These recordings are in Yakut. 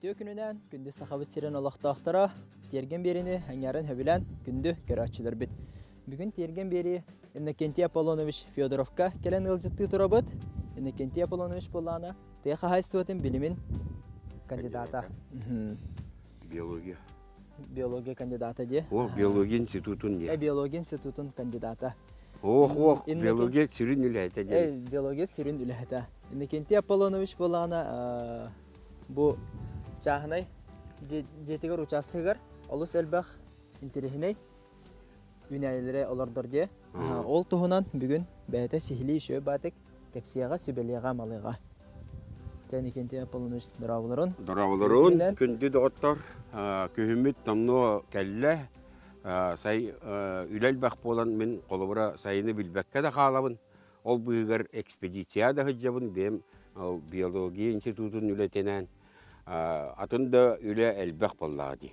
Үтүө күнүнэн күндү Сахабыт сирин олохтоохторо, Тиэргэн биэриини аҥаарын сөбүлээн күндү көрөөччүлэрбит. Бүгүн Тиэргэн биэрии Иннокентий Аполлонович Федоровка кэлэн ыалдьыттыы турабыт. Иннокентий Аполлонович буоллаҕына тыа хаһаайыстыбатын билимин кандидата. Биология. Биология кандидата диye. Ох, биология институтун диye. Биология институтун кандидата. Ох, ох, биология сүрүн үлэһитэ диэн. Биология сүрүн үлэһитэ. Иннокентий Аполлонович буоллаҕына Бу чааһынай дьиэтигэр учаастагыгар олус элбэх интэриэһинэй үүнээйилэри олордор дьиэ. Ол туһунан бүгүн бэйэтэ сиһилии үчүгэй баатык кэпсиэҕэ, сүбэлиэҕэ, амалыаҕа. Дьэ, Никентий Аполлонович, дорооболорун. Дорооболорун, күндү доҕоттор. Күһүммүт номнуо кэллэ. Сай үлэ элбэх буолан мин холобура сайыны билбэккэ да хаалабын. Ол быыһыгар экспедиция да сылдьабын, бэйэм ол биология институтун үлэтинэн атын да үлэ элбэх буоллаҕа дии.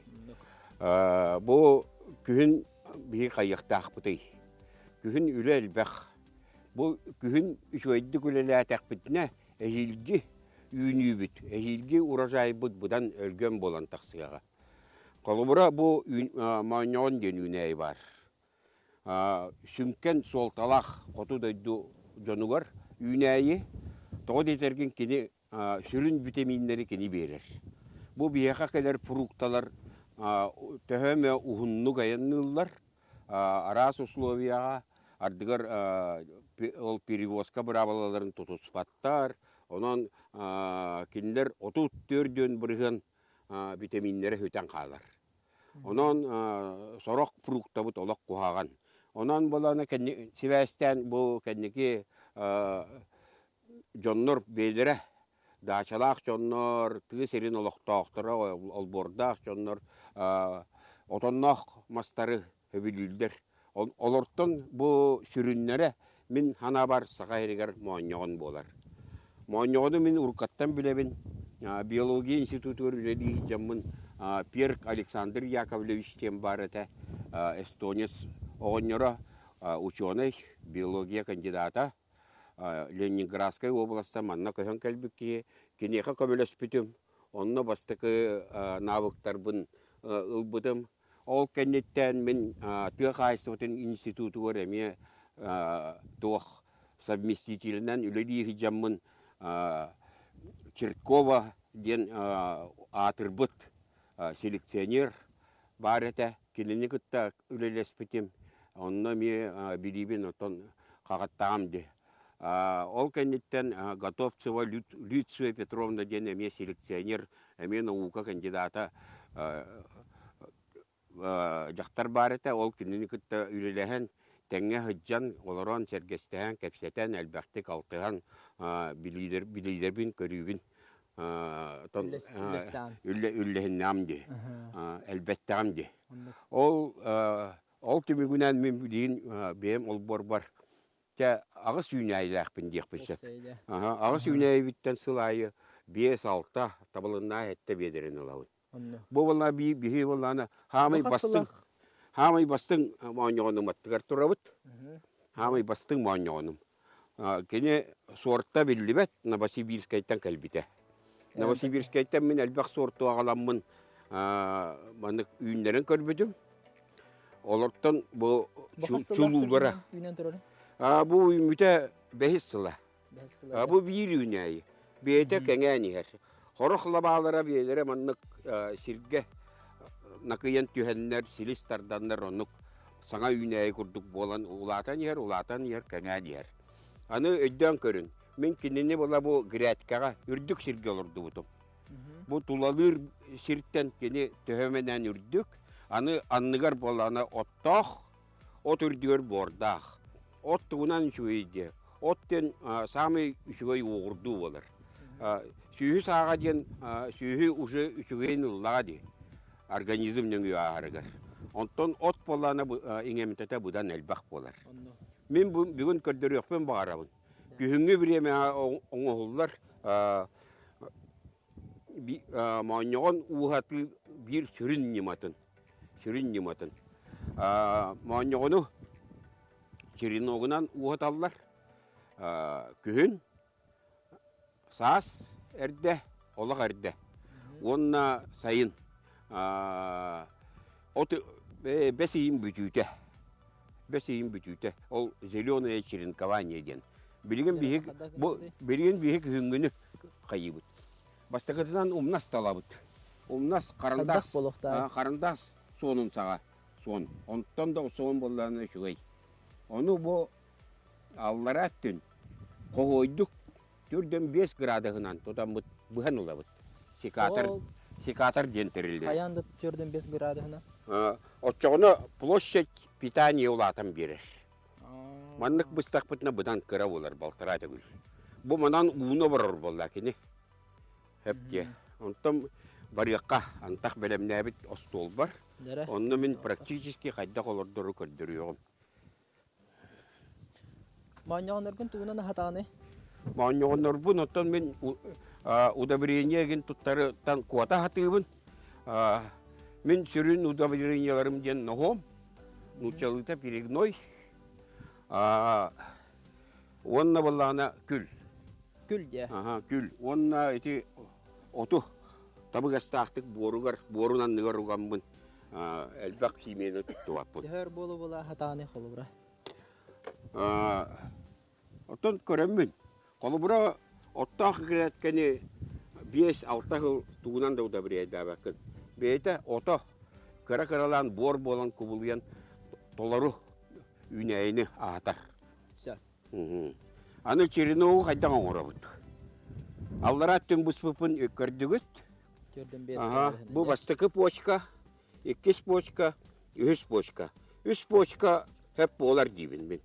Бу күһүн биһи хайыахтаахпытый? Күһүн үлэ элбэх. Бу күһүн үчүгэйдик үлэлээтэхпитинэ эһиилги үүнүүбүт, эһиилги урожайбыт быдан өлгөм буолан тахсыаҕа. Холобура, бу моонньоҕон диэн үүнээйи баар. Сүҥкэн суолталаах хоту дойду дьонугар үүнээйи, тоҕо диэтэргин кини сүрүн битэмииннэри кини биэрэр. Бу биһиэхэ кэлэр фрукталар төһө эмэ уһуннук айанныыллар, араас условияҕа, ардыгар ол перевозка быраабылаларын тутуспаттар, онон кинилэр 34 бырыһыан битэмииннэрэ сүтэн хаалар. Онон сорох фруктабыт олох куһаҕан. Онон буолана сибээстээн бу кэнники дьоннор бэйэлэрэ даачалаах дьоннор, тыа сирин олохтоохторо, олбуордаах дьоннор отонноох мастары сөбүлүүллэр. Олортон бу сүрүннэрэ мин санаабар Саха сиригэр моонньоҕон буолар. Моонньоҕону мин уруккаттан билэбин. Биология институтугар үлэлии сылдьаммын Перк Александр Яковлевич диэн баар этэ, эстонец оҕонньоро, учуонай, биология кандидата. Ленинградскай уобаластан манна көһөн кэлбит киһи. Киниэхэ көмөлөспүтүм. Онно бастакы навыктарбын ылбытым. Ол кэнниттэн мин тыа хаһаайыстыбатын институтугар эмиэ туох совместителинэн үлэлии сылдьаммын Черткова диэн аатырбыт селекционер баар этэ. Кинини кытта үлэлэспитим. Онно эмиэ билиибин оттон хаҕаттаҕым дии. Ол кэнниттэн Готовцева Люция Петровна диэн эмиэ селекционер, эмиэ наука кандидата дьахтар баар этэ. Ол кинини кытта үлэлэһэн, тэҥҥэ сылдьан, олорон, сэргэстэһэн, кэпсэтэн, элбэхтик алтыһан билиилэрбин, көрүүбүн үллэһиннэҕим дии, элбэттэҕим дии. Ол ол түмүгүнэн мин билигин бэйэм олбуорбар Чэ, аҕыс үүнээйилээхпин диэхпин сөп. Аҕыс үүнээйибиттэн сыл аайы биэс-алта табылыннаах эттэ биэдэрин ылабын. Бу буолла биһи буоллаана хаамай бастыҥ хаамай бастыҥ моонньоҕонум аттыгар турабыт. Хаамай бастыҥ моонньоҕонум. Кини суорта биллибэт Новосибирскайтан кэлбитэ. Новосибирскайтан мин элбэх суорту аҕаламмын маннык үүннэрэн көрбүтүм. Олортон бу чулуулара. Бу үүммүтэ бэһис сыла. Бу биир үүнээйи. Бэйэтэ кэҥээн иһэр. Хорох лабаалара биэлэрэ маннык сиргэ накыйан түһэннэр, силис тарданнар оннук саҥа үүнээйи курдук буолан улаатан иһэр, улаатан иһэр, кэҥээн иһэр. Аны өйдөөн көрүн, мин кинини була бу грядкаҕа үрдүк сиргэ олордубутум. Бу тулалыыр сиртэн кини төһөмөнөн үрдүк, аны анныгар буоллаҕына оттоох, от үрдүгэр буордаах. От тугунан үчүгэй диэ? От диэн саамай үчүгэй уоҕурдуу буолар. Сүөһү сааҕа диэн сүөһү уже үчүгэйин ыллаҕа дии, организм нөҥүө ааһарыгар. Онтон от буоллаҕына иҥэмтэтэ быдан элбэх буолар. Мин бүгүн көрдөрүөхпүн баҕарабын. Күһүҥҥү бириэмэҕэ оҥоһуллар моонньоҕон ууһатыы биир сүрүн ньыматын сүрүн ньыматын моонньоҕону череногунан ууһаталлар күһүн саас эрдэ олох эрдэ. Уонна сайын от бэс ыйын бүтүүтэ. Бэс ыйын бүтүүтэ. Ол зеленое черенкование диэн. Билигин биһик бу билигин биһик күһүҥҥүнү хайыыбыт. Бастакытынан умнас талабыт. Умнас харандаас харандаас суонун саҕа суон. Онтон да суон буоллаҕына үчүгэй. Ону бу аллараа өттүн хоһуойдук түрдэн 5 градуһунан тутаммыт быһан ылабыт. Секатор, секатор диэн тэриллэр. Хайаан да түрдэн 5 градуһунан? Оччоҕуна площадь питания улаатан биэрэр. Маннык быстахпытына быдан кыра буолар балтараа төгүл. Бу манан ууну оборор буолла кини. Эптиэ. Онтон барыахха антах бэлэмнээбит остуолбар. Онно мин практически хайдах олордору көрдөрүөҕүм. Моонньоҕонноргун тугунан аһатаҕыный? Моонньоҕоннорбун оттон мин удобрение гин туттарыттан куота аһатыыбын. Мин сүрүн удобрениеларым диэн ноһуом, нууччалыыта перегной, уонна буоллаҕына күл. Күл диэ. Аха, күл. Уонна ити оту табыгастаахтык буоругар, буорун анныгар угаммын элбэх химияны туттубаппын. Төһөр буолу-буола хатааны холобура? Оттон көрөммүн. Холобура, оттоох грядканы 5-6 сыл тугунан да удобряйдаабаккын. Бэйэтэ ото кыра-кыралаан буор буолан кубулуйан толору үүнээйини аһатар. Сөп. Аны черенову хайдах оҥоробут? Аллараа өттүн быспыппын көрдүгүт. 4-5 Бу бастакы почка, иккис почка, үһүс почка. Үс почка хөп буолар диибин мин.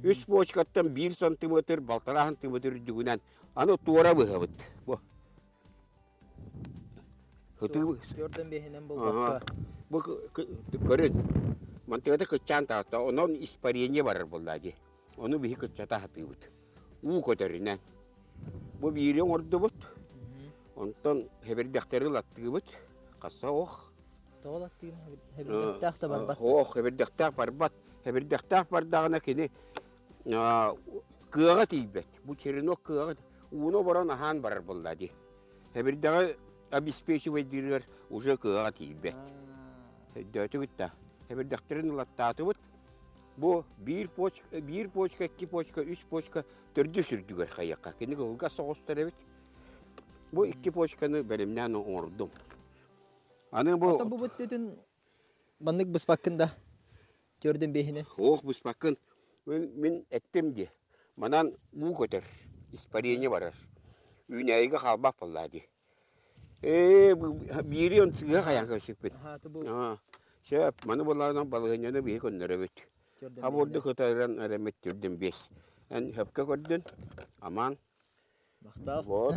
Үс почкаттан биир сантиметр, балтараа сантиметр үрдүгүнэн аны туора быһабыт. Бу. Хытыы Төрдөн биэһинэн булбакка. Бу көрүн. Мантыгата кыччаан таҕыста. Онон испарение барар буолла дии. Ону биһи кыччата сатыыбыт. Уу көтөрүнэн. Бу биири оҥордубут. Онтон хэбирдэхтэри ылаттыыбыт. Хасса ох. Тоҕо ылаттыын хэбирдэхтээх да барбат. Ох, хэбирдэхтээх барбат. Хэбирдэхтээх бардаҕына кини кыаҕа тиийбэт. Бу черенок кыаҕа ууну оборон аһаан барар буолла дии. Хэбирдэҕи обеспечивайдыырыгар уже кыаҕа тиийбэт. Өйдөөтүгүт да. Хэбирдэхтэрин ылаттаатыбыт. Бу биир почка, биир почка, икки почка, үс почка төрдүс үрдүгэр хайыахха. Кини кылгас соҕустар эбит. Бу икки почканы бэлэмнээн оҥордум. Аны бу... Ата бу бүттүтүн маннык быспаккын да? Төрдүн биэһини. Ох, быспаккын. Мин, мин эттим дии. Манан уу көтөр, испарение барар. Үүнээйигэ хаалбат буоллаа дии. Ээ, биири он сыыһа хайаан көрсүппүт. Сөп, маны булаанан балаһыанньаны биһи көннөрөбүт. Аборду кытаран эрэммит түрдүн биэс. Эн хөпкө көрдүн, аман. Махтал. Вот.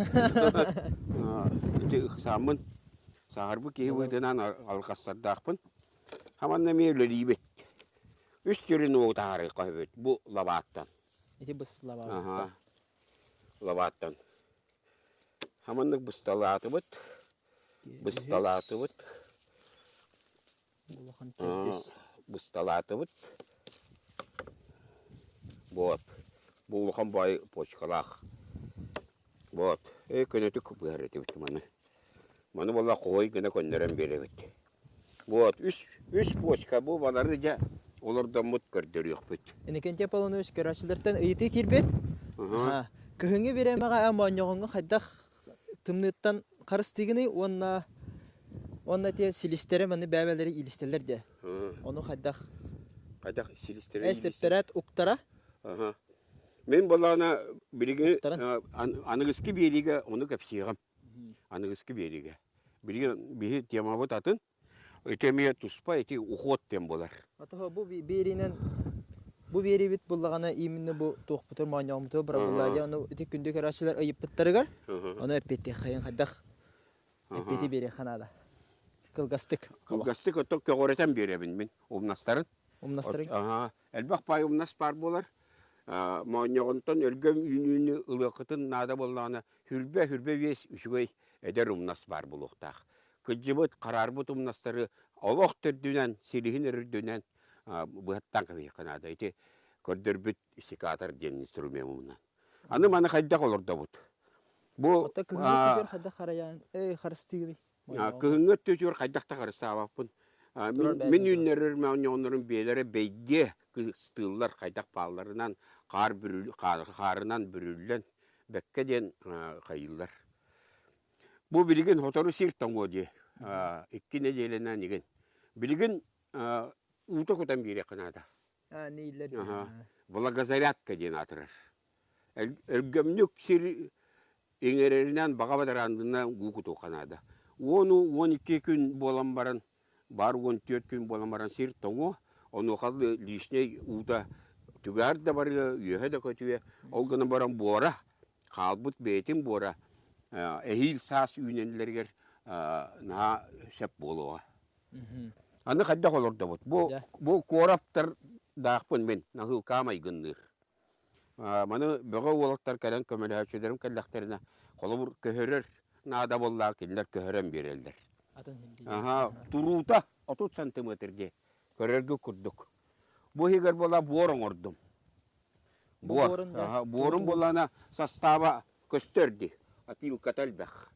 Ити ыксааммын, сааһырбыт киһи быһыытынан алҕастардаахпын. Хаманна эмиэ үлэлиибит. Үс түрүн уогу таһаарыахха сөбүт бу лабааттан. Ити быспыт лабааттан. Лабааттан. Хаманнык бысталаатыбыт. Бысталаатыбыт. Улахан төрдүс. Бысталаатыбыт. Вот. Бу улахан баай почкалаах. Вот. Э көнөтүк быһар этибит маны. Маны буолла хоһой гына көннөрөн биэрэбит. Вот, үс, үс почка бу балары дьэ олордоммут көрдөрүөхпүт. Иннокентий Аполлонович көрөөччүлэртэн ыйытыы киирбит. Кыһыҥҥы бириэмэҕэ моонньоҕоҥҥо хайдах тымныыттан харыстыыгыный уонна уонна те силистэрэ маны бэйэлэри иилистэллэр диэ. Ону хайдах хайдах силистэрэ сэппэрээт уктара. Мин буоллаҕына билигин аныгыскы биэриигэ ону кэпсиэҕим. Аныгыскы биэриигэ. Билигин биһи темабыт атын. Ити эмиэ туспа ити уход диэн буолар. Атаһа бу биэриинэн бу биэриибит буллаҕына именно бу туохпутур моонньооммутугар бырабылла ону ити күндү көрөөччүлэр ыйыппыттарыгар ону эппиэттиэххэйин хайдах эппиэти биэриэххэ наада. Кылгастык. Кылгастык оттон көҕүрэтэн биэрэбин мин умнастарын. Умнастарын. Аха. Элбэх паай умнас баар буолар. Моонньоҕонтон өлгөм үүнүүнү ылыаххытын наада буоллаҕына хүрбэ хүрбэ биэс үчүгэй эдэр умнас баар буолуохтаах. Кыдьыбыт, хараарбыт умнастары олох төрдүнэн, силиһин өрүрдүнэн быһаттаан кэбиһиэххэ наада. Ити көрдөрбүт секатор диэн инструмент умна. Аны маны хайдах олордобут? Бу Оттон кыһыҥҥы өттүгэр хайдах харайаан, эй, харыстыырый? Кыһыҥҥы өттүгэр хайдах да харыстаабаппын. Турар Мин бэйэтин туһа. үүннэрэр моонньоҕоннорум биэлэрэ бэйдиэ кыстыыллар хайдах баалларынан хаар хаарынан бүрүллэн бэккэ диэн хайыыллар. Бу билигин сотору сир тоҥуо дии. 2 нэдиэлэнэн игин. Билигин уута кутан биэриэххэ наада. А, нийлэр дии. Влагозарядка диэн аатырар. Өлгөмнүк сир иҥэрэринэн баҕа бадарааннынан уу кутуохха наада. Уону 12 күн буолан баран, баар 14 күн буолан баран сир тоҥуо, онуоха лишнэй уута түгээр да барыа, үөһэ да көтүө, ол гынан баран буора, хаалбыт бэйэтин буора эһиил саас үүнэллэригэр наһаа сөп буолуоҕа. Аны хайдах олордобут? Бу, бу куораптардаахпын мин, наһыылкаа майгынныыр. Маны бөҕө уолаттар кэлэн көмөлөһөөччүлэрим кэллэхтэринэ, холобур, көһөрөр наада буоллаҕа кинилэр көһөрөн биэрэллэр. Аха, туруута 30 сантиметр дии, көрөргө курдук. Бу иһигэр буола буор оҥордум. Буор. Буорун буоллаҕына састааба көстөр дии, опилката элбэх.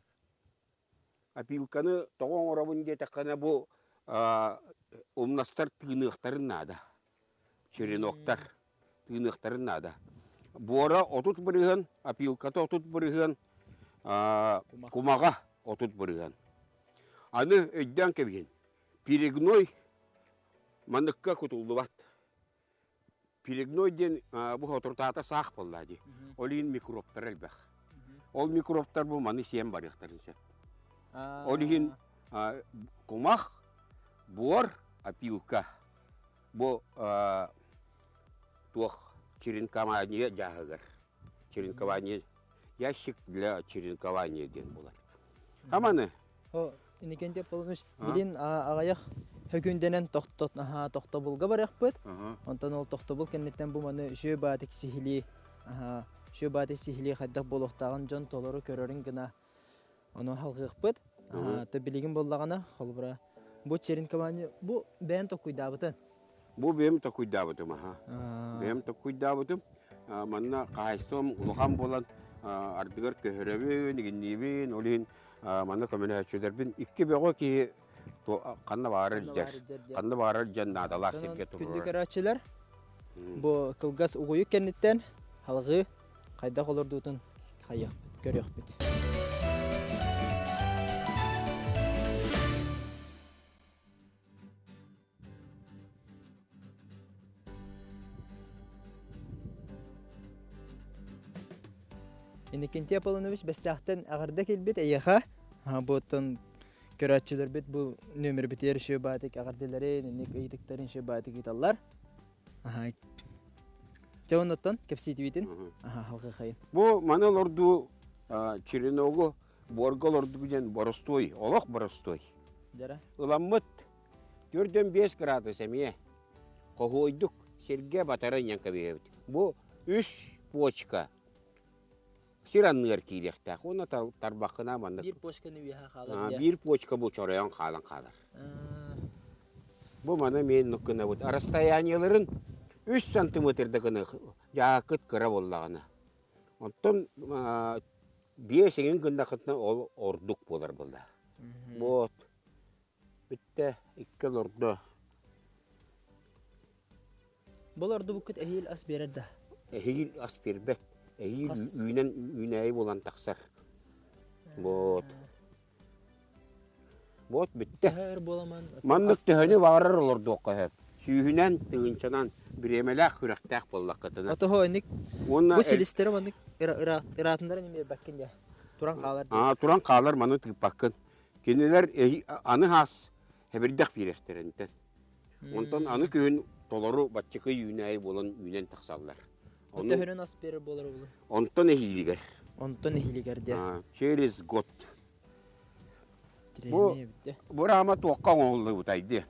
Опилканы тоҕо оҥоробун диэтэххинэ, бу умнастар тыыныахтарын наада. Череноктар тыыныахтарын наада. Буора 30%, опилката 30%, кумаҕа 30%. Аны өйдөөн кэбиһин, перегной манныкка кутуллубат. Перегной диэн бу соторутаата саах буолла дии. Ол иһин микробтар элбэх. Ол микробтар бу маны сиэн барыахтарын сөп. Ол иһин кумах, буор, опилка бу туох черенкование дьааһыгар. Черенкование ящик для черенкования диэн буолар. Аманы Иннокентий Аполлонович, билин аҕыйах хөкүндэнэн тохтобулга барыахпыт. Онтон ол тохтобул кэнниттэн бу маны үчүгэй баатык сиһилии үчүгэй баатык сиһилии хайдах буолуохтааҕын дьон толору көрөрүн гына ону халҕыахпыт. То билигин буоллаҕына, холобура, бу черенкование бу бэйэн токкуйдаабытын. Бу бэйэм токуйдаабытым аха. Бэйэм токуйдаабытым. Манна хаһаайыстыбам улахан буолан ардыгар көһөрөбүн, игинниибин, ол иһин манна көмөлөһөөччүлэрбин икки бөҕө киһи ханна баҕарар илдьэр. Ханна баҕарар илдьэн наадалаах сиргэ турар. Күндү көрөөччүлэр, бу кылгас угуйук кэнниттэн халҕыы хайдах олордуутун хайыахпыт, көрүөхпүт. Иннокентий Аполлонович Бэстээхтэн эҕэрдэ кэлбит эйиэхэ. Буоттан көрөөччүлэрбит бу нүөмэрбитигэр үчүгэй баатык эҕэрдэлэрин, инник ыйытыктарын үчүгэй баатык ыыталлар. Дьэ оннуттан кэпсиитибитин халҕыахайын. Бу маны олордуу череногу буорга олордуу диэн боростуой, олох боростуой. Дьара. Ыламмыт 45 градус эмиэ хоһуойдук сиргэ батары иҥэн кэбиһэбит. Бу үс почка сир анныгар киириэхтээх уонна тарбаххына маннык Биир почканы үөһэ хаалар диye. Биир почка бу чоройон хаалан хаалар. Бу маны мен гынабыт. Расстояниеларын 3 сантиметрда гына дьаакыт кыра буоллаҕына. Оттон биэс эҥин гыннахытына ол ордук буолар буолла. Вот. Бүттэ, икки олордо. Бұл ордубуккут эһиил ас биэрэр да? Эһиил ас биэрбэт. Эһиил үүнэн үүнээйи буолан тахсар. Вот. Вот бүттэ. Маннык төһөнү баҕарар олордуохха сөп. Сүүһүнэн, тыһыынчанан бириэмэлээх күрэхтээх буоллаххытына. Отоһо инник бу силистэри маннык ыраатыннаран имиэрбэккин дии. Туран хаалар. Аа, туран хаалар маны тыыппаккын. Кинилэр аны хаас хэбирдэх биэрэхтэринтэн. Онтон аны күһүн толору баччыкы үүнээйи буолан үүнэн тахсаллар. Ону Төһөнөн ас биэрэр буолар буолуо? Онтон эһиилигэр. Онтон эһиилигэр диэ. Через год. Бу бу рама туохха оҥоһуллубутай диэ.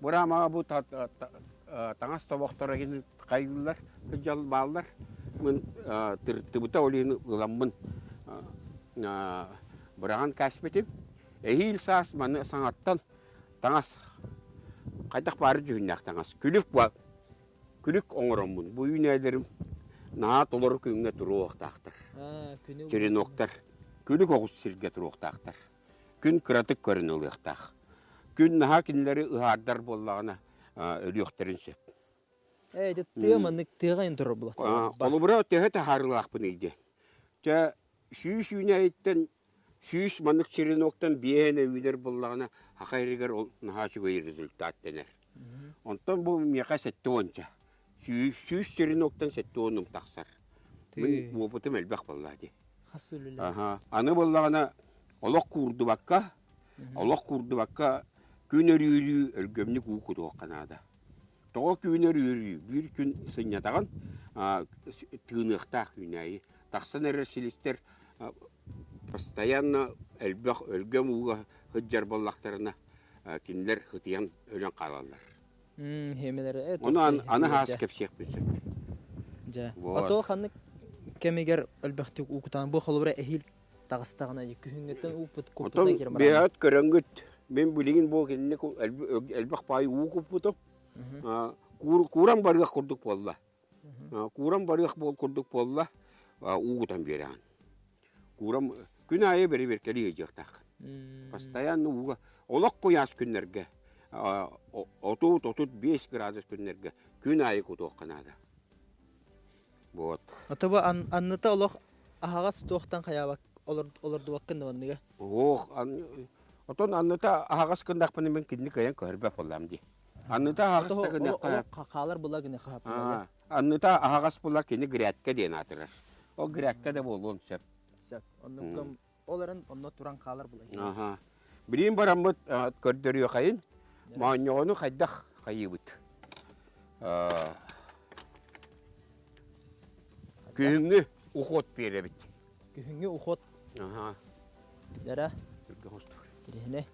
Бу рамаҕа бу таҥас тобохторо хайыыллар, сылдьал бааллар. Мин тырыттыбыта ол иһин ыламмын быраҕан кээспитим. Эһиил саас маны саҥаттан таҥас хайдах баары дьүһүннээх таҥас күлүк күлүк оҥороммун бу үүнээлэрим наһаа толору күҥҥэ туруохтаахтар. Череноктар. Күлүк оҕус сиргэ туруохтаахтар. Күн кыратык көрөн ылыахтаах. Күн наһаа кинилэри ыһаардар буоллаҕына өлүөхтэрин сөп. Ээ, ити тыа маннык тыаҕа ин турар буолуохтаах. Холобура, төһө таһаарыылаахпыный диэн. Чэ, 100 үүнээйиттэн 100 маннык череноктан биэһэн үүнэр буоллаҕына, саха иригэр ол наһаа үчүгэй результат дэнэр. Онтон бу миэхэ 70-ча. 100 череноктан 70 тахсар. Мин уопутум элбэх буолла дии. Хас үлэлэр. Аны буоллаҕына олох куурдубакка, олох куурдубакка күн өрүүрүү өлгөмнүк уу кутуохха наада. Тоҕо күн өрүүрүү биир күн сынньатаҕын тыыныахтаах үүнээйи. Тахсан эрэр силистэр постоянно элбэх өлгөм ууга сылдьар буоллахтарына кинилэр ытыйан өлөн хаалаллар. Ону аны хаас кэпсиэхпин сөп. Дьэ. Ото ханнык кэмигэр элбэхтик уукутаан бу холобура эһиил таҕыстаҕына күһүҥҥүттэн ууппут куппутунан киирэн баран. Бэйэҕит көрөҥгүт мин билигин бу кинини элбэх баай уу куппутум. Кууран барыах курдук буолла. Кууран барыах буол курдук буолла уу кутан биэрэҕин. Куурам күн аайы бэрэбиэркэлии ыйдьыахтааххын. Постоянно ууга олох куйаас күннэргэ 30-35 градус күннэргэ күн аайы кутуохха наада. Вот. Ото бу анныта олох аһаҕас туохтан хайаабак олордубаккын да манныга? Ох, отон анныта аһаҕас гыннахпына мин кинини кыайан көһөрбөт буоллам дии. Анныта аһаҕас да гыннахха хаалар була гына хааппыта. Анныта аһаҕас була кини грядка диэн аатырар. Ол грядка да буолуон сөп. Сөп. Оннукка ол эрэн онно туран хаалар була. Аха. Билигин бараммыт көрдөрүөхайын моонньоҕону хайдах хайыыбыт. Күһүҥҥү уход биэрэбит. Күһүҥҥү уход. Аха. Дара. Тириһинэ.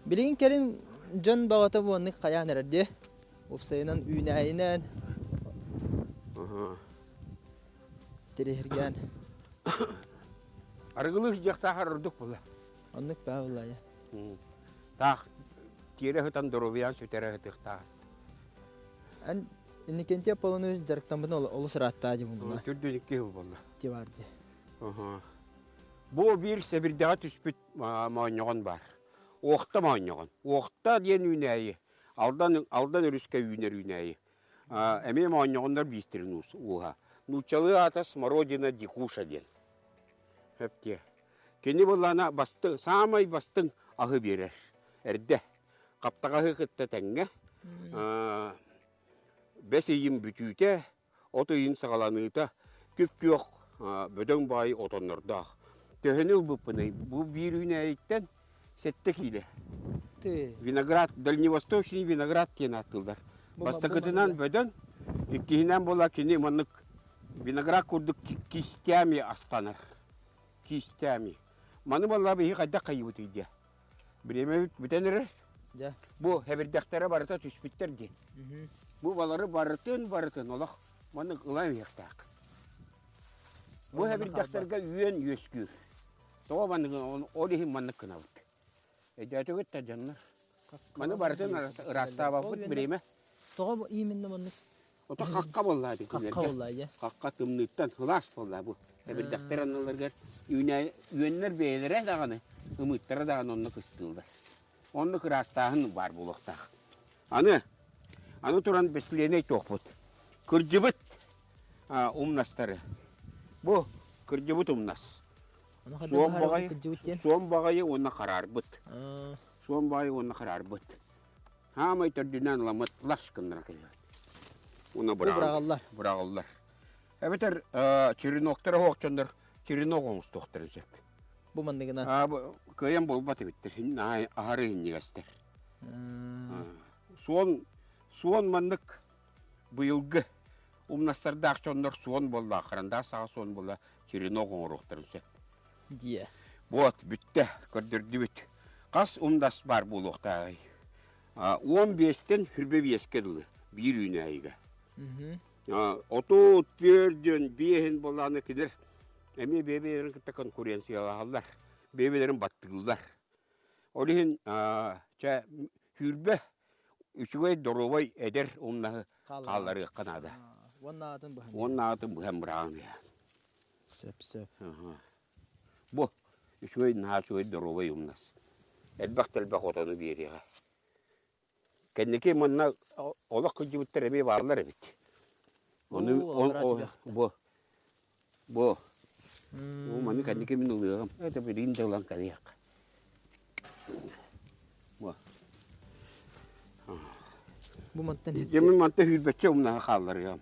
Билигин кэлин дьон баҕата буоннык хайаан эрэр дии. Уопсайынан үүнээйинэн тириһиргээн. Арыгылыы сдьахтаахар ордук була. Оннук баа булла Таах тиэрэ сытан доруобуйаан сүтэрэ сытыахтаах. Эн Иннокентий Аполлонович дьарыктаммытын олус ырааттаа дии булла. Түрдүн икки жыл буолла. Ти бар дии. Бу биир сэбирдэҕэ түспүт моонньоҕон баар. Уохта моонньоҕон. Уохта диэн үүнээйи. Алдан, Алдан өрүскэ үүнэр үүнээйи. Эмиэ моонньоҕоннор биистэрин ууһа. Нууччалыы аата смородина дикуша диэн. Хөп Кини былаана бастыҥ, саамай бастыҥ аһы биэрэр. Эрдэ. Хаптаҕаһы кытта тэҥҥэ. Бэс ыйын бүтүүтэ, от ыйын саҕаланыыта күп-күөх бөдөҥ баайы отоннордоох. Төһөнү ылбыппыный? Бу биир үүнээйиттэн 7 киилэ. Виноград, дальневосточный виноград диэн ааттыыллар. Бастакытынан бөдөҥ, иккиһинэн буола кини маннык виноград курдук кистями астанар. Кистями. Маны буолла биһи хайдах хайыбытый диэ. Бириэмэбит бүтэн эрэр. Дьэ. Бу хэбирдэхтэрэ барыта түспүттэр дии. Бу балары барытын барытын олох маннык ылан иһиэхтээх. Бу хэбирдэхтэргэ үөн үөскүүр. Тоҕо маннык ол иһин маннык гынабыт. Өйдөөтүгүт да дьоннор. Маны барытын ыраастаабаппыт бириэмэ. Тоҕо именно маннык Ото хахха буолла ити Хахха буолла дьэ. Хахха тымныыттан сылаас буолла бу. Эбирдэхтэр анныларыгар үөннэр бэйэлэрэ даҕаны, ымыыттара даҕаны онно кыстыыллар. Онно ыраастааһын баар буолуохтаах. Аны, аны туран бэстилиэнэй туохпут. Кырдьыбыт умнастары. Бу кырдьыбыт умнас. Суон баҕайы, суон баҕайы уонна хараарбыт. Суон баҕайы уонна хараарбыт. Хаамай төрдүнэн ламыт лас гыннара кэлэр. Уна быраҕыллар. Быраҕыллар. Эбэтэр череноктар оһоохчоннор черенок оҥостуохтарын сөп. Бу манныгынан. Кыайан буолбат эбиттэр. Аһары иһинньигэстэр. Суон суон маннык быйылгы умнастардаах дьоннор суон буолла, харандаас саҕа суон буолла черенок оҥоруохтарын сөп. Дьиэ. Вот, бүттэ, көрдөрдүбүт. Хас умнас баар буолуохтааҕый? 15-тэн 25-кэ дылы биир үүнээйигэ. 34-дүн биэһин буоллаҕына кинилэр эмиэ бэйэ-бэйэлэрин кытта конкуренциялаһаллар, бэйэ-бэйэлэрин баттыыллар. Ол иһин чэ сүүрбэ үчүгэй доруобай эдэр умнаһы хаалларыахха наада. Уонна аатын быһан. Уонна аатын быһан быраҕан Сөп, сөп. Бу үчүгэй наһаа үчүгэй доруобай умнас. Элбэх да элбэх отону биэриэҕэ. Кэнники манна олох кырдьыбыттар эмиэ бааллар эбит. Ону бу бу маны кэнники мин ылыаҕым. Это билигин да ылан кэлиэх. Бу. Бу мантан Дьэ мин мантан сүүрбэччэ умнаһа хаалларыам.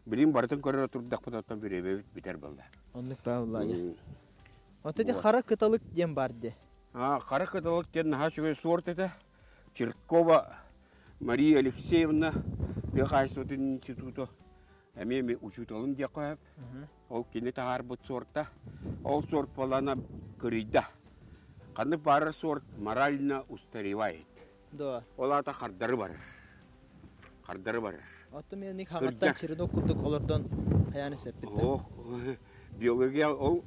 Билигин барытын көрө турдахпыт оттон бириэмэбит бүтэр буолла. Оннук баа буллаайа. Оттон ити хара кыталык диэн баар дии. Хара кыталык диэн наһаа үчүгэй суорт этэ. Черткова Мария Алексеевна тыа хаһаайыстыбатын института эмиэ учууталым диэххэ сөп. Ол кини таһаарбыт суорта. Ол суорт буолана кырыйда. Ханнык баарар суорт морально устаревает. Да. Ол аата хардары барар. Хардары барар. Оттон мен хаҥаттан черенок курдук олордон хайааны сеппиттэр. Ох, биология ол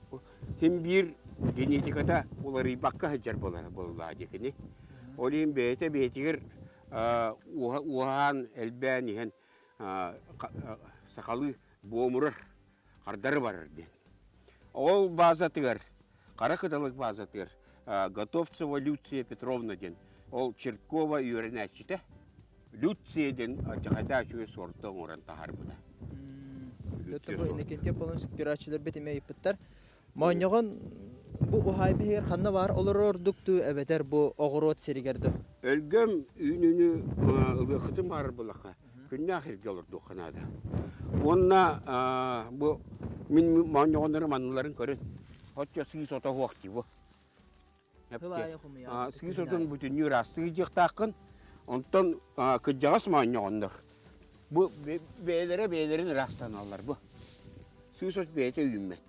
Син биир генетиката уларыйбакка сылдьар буолара буоллаҕа дии кини. Ол иһин бэйэтэ бэйэтигэр уһаан, элбээн иһэн сахалыы буомурар, хардары барар диэн. Ол базатыгар, Хара Кыталык базатыгар Готовцева Люция Петровна диэн ол Черткова үөрэнээччитэ Люция диэн алдьархайдаах үчүгэй суорта оҥорон таһаарбыта. Бу Иннокентий Аполлонович көрөөччүлэрбит эмиэ ыйыппыттар. Моонньоҕон бу уһаайба иһигэр ханна баар олорор ордук дуу эбэтэр бу оҕуруот сиригэр дуу? Өлгөм үүнүүнү ылыаххытын баарар буоллахха, күннээх сиргэ олордуохха наада. Уонна бу мин моонньоҕоннорум анныларын көрүн. Оччо сыыс ото суох дии бу. Сыыс отун бүтүннүү ыраастыы дьиэхтааххын. Онтон кырдьаҕас моонньоҕоннор бу бэйэлэрэ бэйэлэрин ыраастаналлар бу. Сыыс от бэйэтэ үүммэт.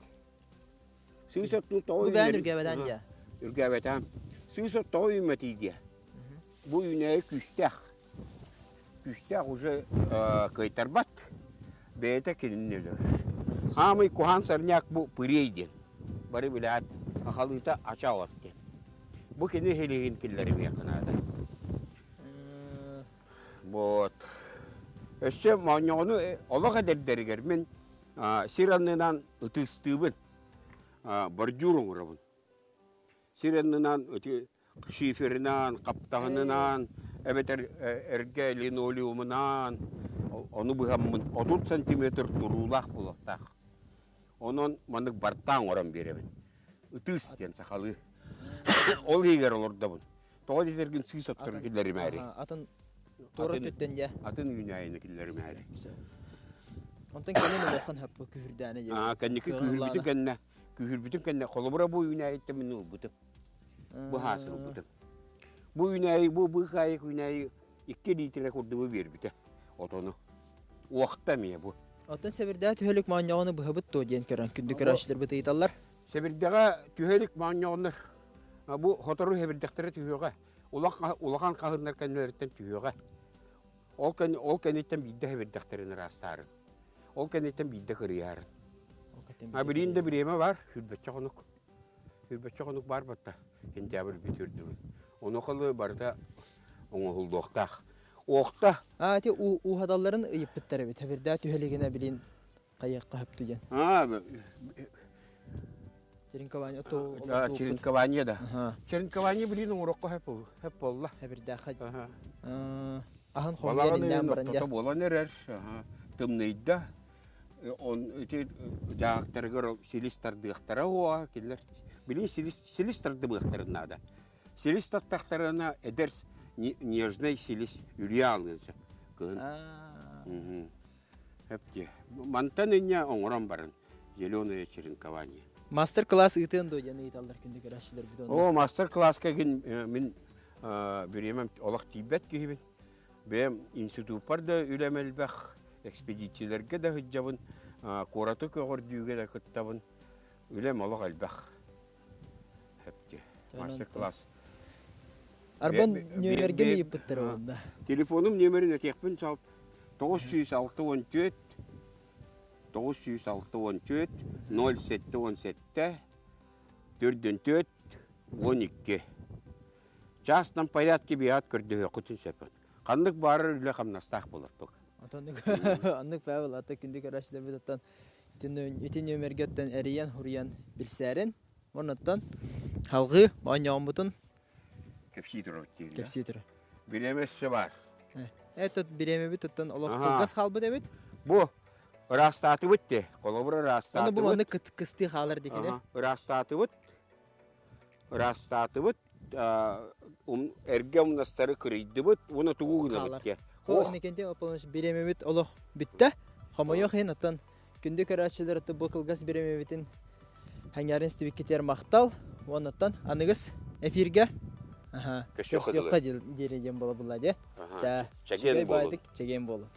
Сыыс оттуу тоҕо Бу бэйэн үргээбэтэн дьэ. Үргээбэтэн. Сыыс от тоҕо үүммэтий диэ. Бу үүнээйи күүстээх. Күүстээх уже кыайтарбат, бэйэтэ кинини өлөрөр. Аамый куһаан сорняк бу пырей диэн. Бары билээт, хахалыыта ача от диэн. Бу кини иһилиһин киллэримиэххэ наада. Вот. Өссө моонньоҕону олох эдэрдэригэр мин сир аннынан ытыстыыбын, бордюр оҥоробун. Сир аннынан ити шиферинэн, хаптаһынынан, эбэтэр эргэ линолеумунан ону быһаммын 30 сантиметр туруулаах буолуохтаах. Онон маннык бартаан оҥорон биэрэбин. Ытыыс диэн сахалыы. Ол иһигэр олордобун. Тоҕо диэтэргин сыыс отторун киллэримээри. Атын туора өттүттэн дьэ. Атын үүнээйини киллэримээри. Онтон кэлин улахан хаппы күһүрдээнэ дьэ. Кэнники күһүрбүтүн кэннэ, күһүрбүтүн кэннэ холобура бу үүнээйиттэн мин ылбытым. Бу хаасырбытым. Бу үүнээйи, бу быыкаайык үүнээйи 2 литрэ курдугу биэрбитэ отону. Уохта эмиэ бу. Оттон сэбирдэҕэ түһэлик моонньоҕону быһабыт дуо диэн көрөн күндү көрөөччүлэрбит ыйыталлар. Сэбирдэҕэ түһэлик моонньоҕоннор бу сотору сэбирдэхтэрэ түһүөҕэ. Улахан хаһыннар кэннилэриттэн түһүөҕэ. Ол, ол кэнниттэн биирдэ сэбирдэхтэрин ыраастаарын. Ол кэнниттэн биирдэ кырыйаарын. А билигин да бириэмэ бар, сүүрбэччэ хонук. Сүүрбэччэ хонук баар батта, сентябрь бүтүөр Онуоха барыта оҥоһуллуохтаах. Уохта. Аа, ити ууһаталларын ыйыппыттар эбит. Хэбирдээ түһэлигинэ билин хайыахха хөптү диэн. Аа, Черенкование то Черенкование да. Черенкование билин оҥорокко хөп буолла. Хэбирдээхэ. Аһын хомуйан иннээн баран дьэ. буолан эрэр. Тымныйда. Ити дьаһахтарыгар силис тардыахтара уоҕа кинилэр билигин силис силис тардыбыахтарын наада. Силис тартахтарына эдэр нежный силис үрүйэ аалыан сөп кыһын. Хөп дии. Мантан инньэ оҥорон баран зеленое черенкование. Мастер-класс ыытыан дуо диэн ыйыталлар күндү көрөөччүлэрбит онно. О, мастер-класска мин бириэмэм олох тиийбэт киһибин. Бэйэм институппар да үлэм элбэх, экспедициялэргэ да сылдьабын, куораты көҕөрдүүгэ да кыттабын. Үлэм олох элбэх. Хэпти. Мастер-класс. Арбан нүөмэргин ыйыппыттар уонна. Телефонум нүөмэрин этиэхпин сөп. 964 964 077 4 12 Частном порядке биһат көрдөһүөххүтүн сөп. Ханнык баарар үлэ хамнастаах буолар Оннук оннук Павел ата күндү көрөөччүлэрбит оттон ити нүөмэргэттэн эрийэн хуруйан билсээрин. Оннуттан халҕыы оонньооммутун Кэпсии турабыт диир. Кэпсии турар. Бириэмэ өссө баар. Этот бириэмэбит оттон олох кылгас хаалбыт эбит. Бу ыраастаатыбыт де. Холобур ыраастаатыбыт. Аны бу маннык кыстыы хаалар дикине. Ыраастаатыбыт. Ыраастаатыбыт. Эргэ умнастары кырыйдыбыт. Уна тугу гынабыт ке. Бу Иннокентий Аполлонович бириэмэбит олох бүттэ. Хомойуох иһин оттон күндү көрөөччүлэр бу кылгас бириэмэбитин Сэҥээрин истибиккитигэр махтал. Уоннаттан аныгыс эфиргэ көрсүөххэ диэри диэн буола булла дии. Чэ, чэгиэн буолун. Чэгиэн буолун.